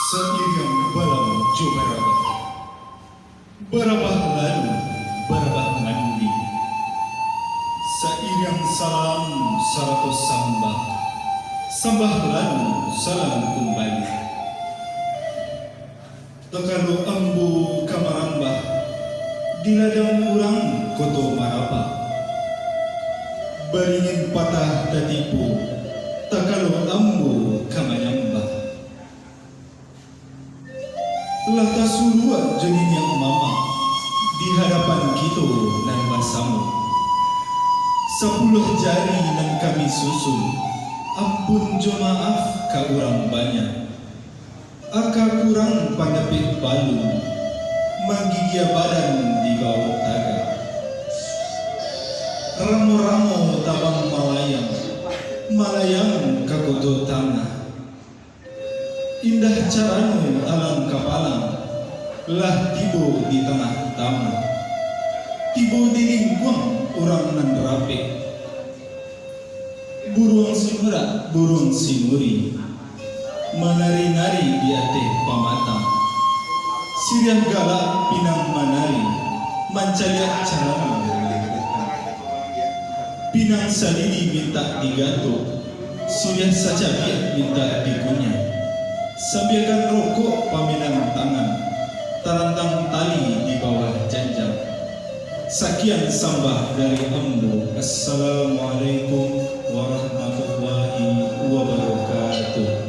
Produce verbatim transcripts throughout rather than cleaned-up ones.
Sairiang balam jo barabah, barabah lalu, barabah mandi. Sairiang salam sarato sambah, sambah lalu salam kumbali. Takalo ambo ka marambah, di ladang urang koto marabah. Baringin patah tatipu, takalo ambo ka manyambah. Lah tasuruak jo niniak mamak, di hadapan kito nan basamo. Sapuluah jari nan kami susun, ampun jo maaf ka urang banyak. Aka kurang pandapek balun, manggigia badan di bawah tagak. Ramo-ramo tabang malayang, malayang ka koto tangah. Indah carano alang kapalang, lah tibo di tangah tamah. Tibo di lingkuang urang nan rapek. Buruang simurak, buruang sinuri, manari-nari di ateh pamatang. Siriah galak pinang manari, mancaliak carano. Pinang salidi mintak digatok, siriah sacabiak mintak dikunyah. Sambiakan rokok pamenan tangan, tarantang tali di bawah janjang. Sakian sambah dari ambo. Assalamualaikum warahmatullahi wabarakatuh.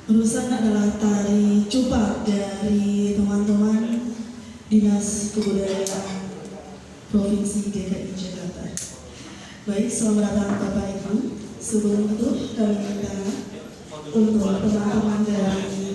Barusan adalah tari cupak dari teman-teman Dinas Kebudayaan Provinsi D K I Jakarta. Baik, selamat datang Bapak Ibu. Sebelum itu, kami minta untuk teman-teman dari